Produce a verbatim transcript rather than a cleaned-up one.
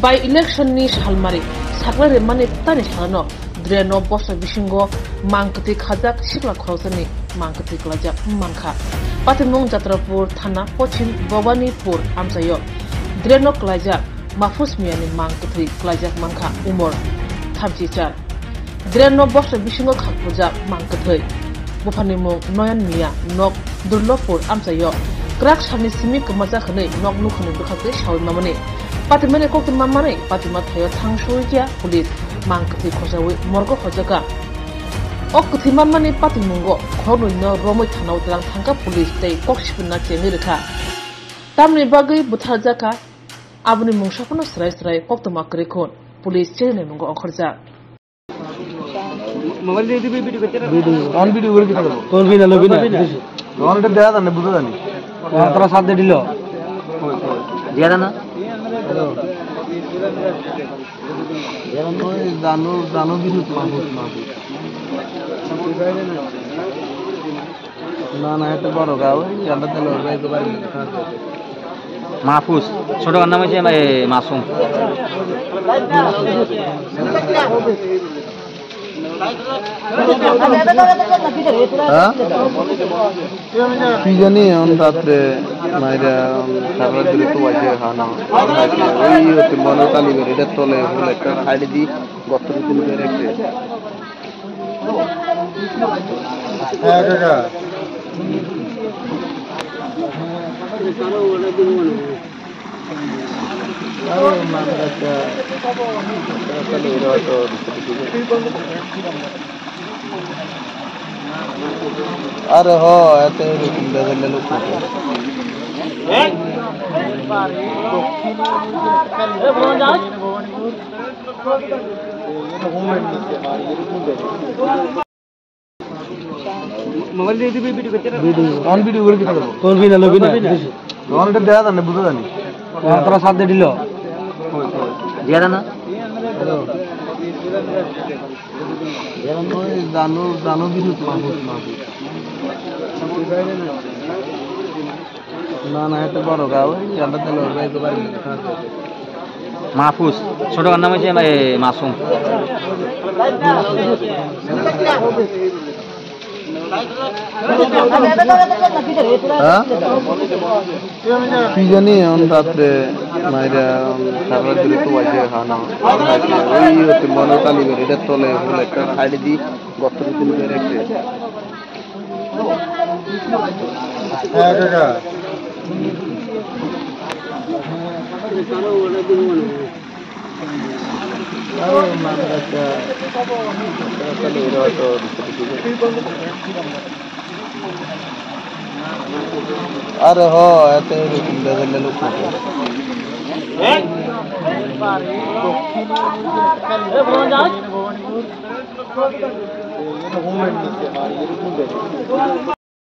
By-election ni salmari saklai rwmani tani salano drain o bosra bisingo mang kwthwi khajak sikla khoroksani mang kwthwi klaijak mankha. Patimung Jatrapur thana pochim Bhobanipur amchaio drain o klaijak Mahfuz Miyani mang kwthwi klaijak mankha, umor thamchi char. Drain no bosra bisingo khakpurjak mang kwthwi. Buphani mung Noyan Miya, nok Durlopur amchaio. Kwrak salni simi kwmajak hwnwi nok nukhungni bwkhak twi sawi mamani. Patimani koktwma manwi patima thaio thang suiya police mang kwthwi khojawi morgo khojakha. O kwthwi manmani patimungo khoroknwino romwi thanao twlang thangkha police tei kok sipinna chengwi rwkha. Tamni bagwi butharjakha, aboni mungsa phano swrai swrai koktwma kwrwi khun police chengni mungo ongkhorjak. Mobile de, de, video করতে না। ভিডিও। কোন ভিডিও করে দিতে হবে? কোন ভিডিও? নবীন না, বিদেশি। তোমার এটা দেয়া জানে, বুঝা জানি। হ্যাঁ, তোরা সাথে দিল। দিয়া না। হ্যালো। জানো, জানো কিছু মাহফুজ, মাহফুজ। না, না, এটা বড় গাঁও, আমরা তাহলে ওরা একেবারে মাহফুজ, ছোট নাম হচ্ছে, এ, মাসুম। হ্যাঁ? কি জানি, এখন রাত্রে মাইরা, সারা রাত ধরে তো বাজে খাওয়া না। ওই হচ্ছে মনে কালী বের, এটার তলে ফুল একটা সাইডে দিয়ে গর্ত করে তুলে রেখেছে। হ্যাঁ, কাকা। আরে, মামলাটা, মামলাটা নিয়ে তো আরে হ, এত এরকম বেজাল্লা লোক থাকে। মোবাইল দিয়ে দিবি, ভিডিও করতে না। ভিডিও। কোন ভিডিও করে দিতে পারবো? কোন ভিডিও? নবীন না, বিদেশি। তোমার এটা দেয়া জানে, বুঝা জানি। হ্যাঁ, তোরা সাথে দিল। দিয়া না। হ্যালো। জানো, জানো কিছু মাহফুজ, মাহফুজ। না, না, এটা বড় গাঁও, আমরা তাহলে ওরা একেবারে মাহফুজ, ছোট নাম হচ্ছে, এ, মাসুম। হ্যাঁ? কি জানি, এখন রাত্রে মাইরা, সারা রাত ধরে তো বাজে খাওয়া না। ওই হচ্ছে মনে কালী বের, এটার তলে ফুল একটা সাইডে দিয়ে গর্ত করে তুলে রেখেছে। হ্যাঁ, কাকা। আরে, মাদ্রাসা, মাদ্রাসা নেই, ওরা তো আরে হ, এত এরকম বেজাল্লা লোক থাকে।